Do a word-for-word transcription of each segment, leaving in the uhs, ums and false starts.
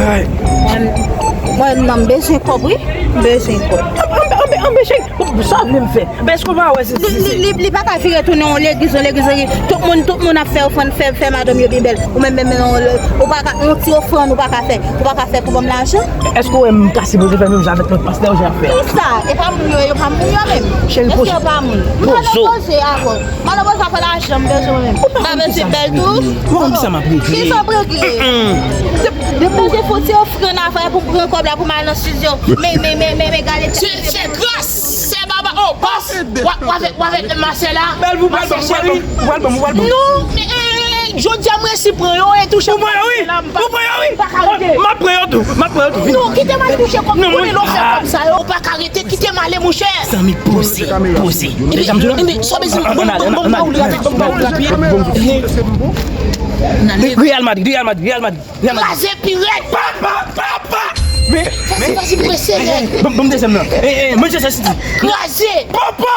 Mwen, mwen, non, m bezwen kòb, wi. M bezwen kòb. Anbe, anbe, anbe, cheri. Sa w vle m fè? Èske w pa wè se... Li, li, li, li pa ka vire tounen yon legliz, yon legliz, legliz. Tout moun, tout moun ap fè ofrann, fè, fè madanm yo byen bèl. Ou menm, menm, menm, ou pa ka, yon ti ofrann ou pa ka fè. Ou pa ka fè pou ban m lajan. Èske w wè m ka sipoze fè menm jan avèk lòt pastè yo, jan ap fè? Kisa? E pa moun yo, yo pa moun yo menm. Cheri, èske yo pa moun? M pa nan koze avè w. M pa nan koze afè lajan, m bezwen menm. M pa bezwen bèl tou. Ou pa konn kisa m ap regle. Kisa w ap regle? Depoze fon ti ofrann avè pou m pran kòb la pou m al nan estidyo. Men, men, men, men, men, gade. Se, se gras, se baba. Oh, bòs, w a-, w avèk, w avèk masè la. Bèl pou bèl, bèl, bèl, bèl, bèl. Non, men, eh, eh, eh, jodi a m resi pran yo e touche. Ou pran yo, wi. Ou pran yo, wi. M ap pran yo tou, m ap pran yo tou. Non, kite m al touche kòb. Non, mwen, lè w fè kòb sa yo, ou pa ka rete, kite m ale, monchè. Zanmi, poze, poze. Ebyen, ebyen, sa w bezwen, ban m, ban m, ban m ba w li rapid, ban m ba w li rapid. Real Madrid, Real Madrid, Real Madrid, Real Madrid. Kraze pi rèd. Pa, pa, pa, pa. Men, men, fasi, fasi, prese, nèg. Ban m, ban m dezyèm nan. Eh, eh, Manchester City. Kraze. Popo.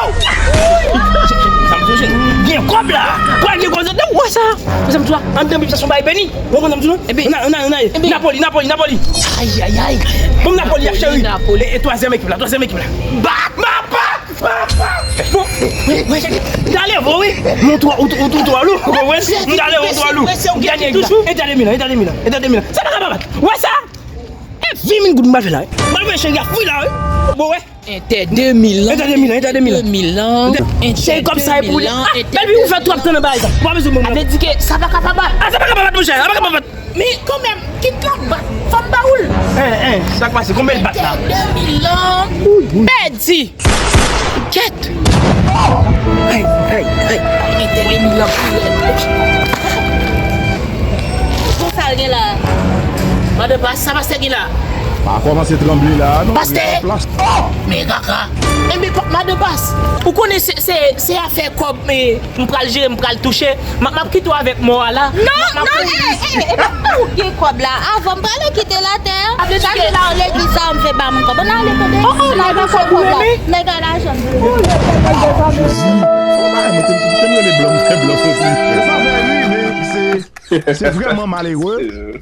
Sa m sonje. Gen kòb la. Pral gen kòb la. Wè sa. Wè sa m di w la. Anndan Bib sa se yon bagay beni. Ou konprann sa m di w la? Napoli, Napoli, Napoli. Ay, ay, ay. Bon, Napoli ap cheri. Napoli. E, e twazyèm ekip la, twazyèm ekip la. Bat, ma bat. Bon, m t ale vo, wi. M twò, ou, ou, ou twò lou. Ou konprann? M t ale vo, ou twò lou. Dènye egzak. Inter de Milan, Inter de Milan, Inter de Milan. Sa pa ka pa bat. Wè sa? E vin min goud m pral fè la, wi. M pral fè cheri a fwi la, wi. Bon, wè. Inter de Milan. Inter de Milan, Inter de Milan. Cheri, kòb sa e pou li. Ah, Bèlvi, ou fè twòp tan nan bagay sa. Ou pa bezwen mwen. Sa vle di ke sa pa ka pa bat. Ah, sa pa ka pa bat, monchè. Sa pa ka pa bat. Men kanmenm, kit la bat. Fò m ba ou l. Hein, hein, sa k pase? Konbyen l bat la? Inter de Milan. Pèdi. Kèt. Ay, ay, ay. Inter de Milan pi rèd. Konsa l gen la. Madan Pas, sa pastè gen la? Pa kòmanse tranble la, non. Pastè! Oh! Men kaka. Enben, pa, madan Pas, ou konnen se, se, se afè kòb, men. M pral jere, m pral touche. M, m ap kite w avèk mò a la. Non, non, eh, eh, eh, e pa ou ki gen kòb la. Avan m prale kite l atè. Sa vle di ke la, legliz sa, m fè ba moun kòb. Ann ale, tande. Oh, oh, nèg la fè kòb la. Nèg la lajan. Jezi. Fò bagay mwen te, te m rele blan, m fè blan soti. Se vrèman malere.